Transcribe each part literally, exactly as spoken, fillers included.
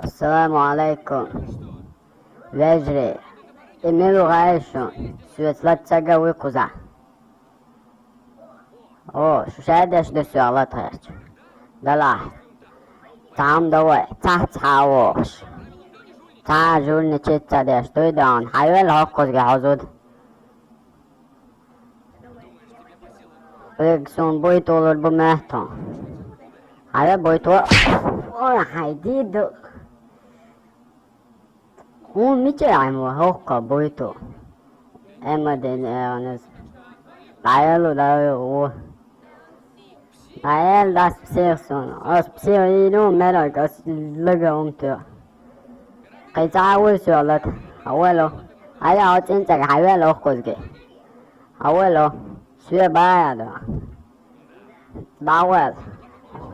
Ассаламу алейкум. Вежарий, и мила гӀайша шун, соьца лаццага вуй кхуза. О, шу шаьдеш ду соьга латхерча. Далахь. Цхьа хӀума дан вай, цхьацца хьа а вохуш. Цхьа а журни чицца деш дуй даун, хьайвелла хӀокхузга хьо зуда. Вегга суна буй тулур бу моьтту. Хьайве буй ту. Ой, хьай ди ду. Хьуна мичара Ӏема ву хӀокхо буй ту? Эмма ден эгӀанас. ДӀаялу, дӀаялу ву. ДӀаялу дас псих суна. Ас псих йийну, мераг, ас лага умту. Кхин цхьа а вуй соьга лата. Хьавело. Хьая, хьо цӀинцӀага хьавело хӀокхузга. Хьавело. Соь бая ду. ДӀавел.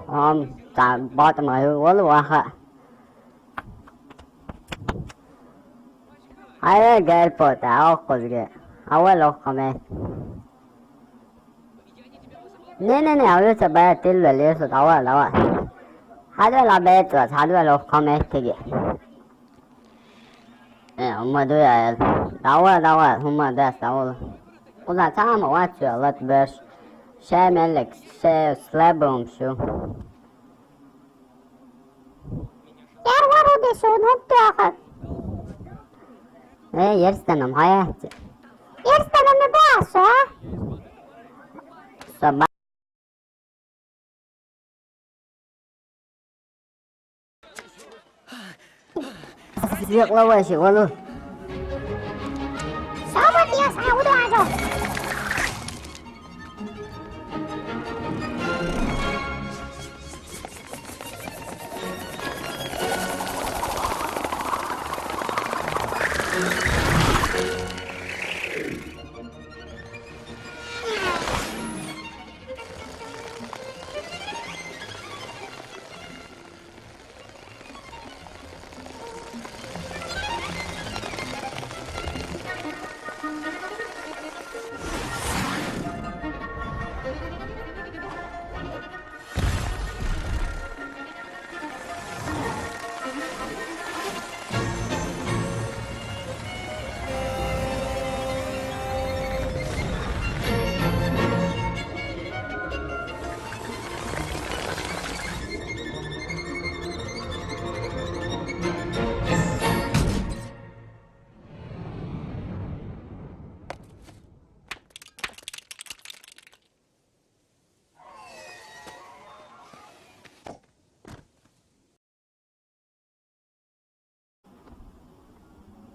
Хьо-м цхьа батӀа ма ю, вала ваха. Хьайве герпо тӀе, хӀокхузга. Хьавел хӀокху метте. Не-не-не, хьо ца бая тилла лесу, дӀавал, дӀавал. Хьадвел хьан бецӀ вац, хьадвел хӀокху меттиге. Э, хӀума дуй аьлла. ДӀавал, дӀавал, хӀума дас, дӀавал. Кхуза цхьа а ма вац соьга лата берш. Шай меллиг, шай слабо хӀума шу. Яр варуде шуна хӀума тоьхар? Э, ерстанам хьаяц? Ерстанам ма бац со. Со ба- Зекъла вай ши, валу. Сабар диас хьан удуьгӀажо?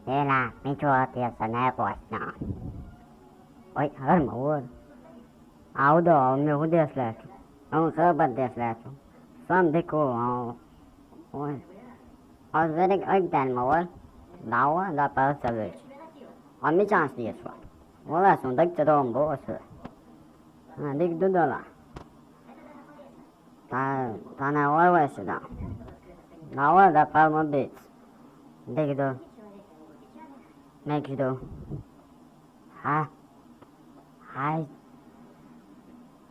Дела, мича вахтехь сан наькъостна? Ой, хӀара ма вара. Аудо, ме хӀун деш лаьцу? Хьуна хабар деш лаьцу? Сан дика ву, хьо. Ой. Хьо верриг айгдаьлла ма вара? ДӀа ван, дӀа палса вуьйцу. Хьо мичахь дезаш вара? Вала, суна дага ца догӀун бу аса. Ха, дика ду дала. Та, тана вай вай сюда. Давай, да, пал ма бийца. Дика ду. Мегаш ду. Хьа? Хьай.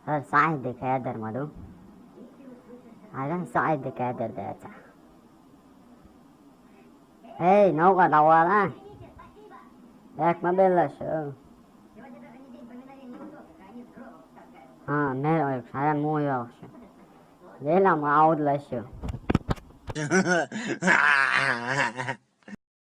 ХӀара схьа а дика хедар ма ду. Хьайна схьа а дика хедар дацахь. Эй, новкъа дӀавала! Бехк ма белла шу. ХӀан, мел ойуш, хьара муха йогӀуш ю? Дела ма Ӏовдала шу.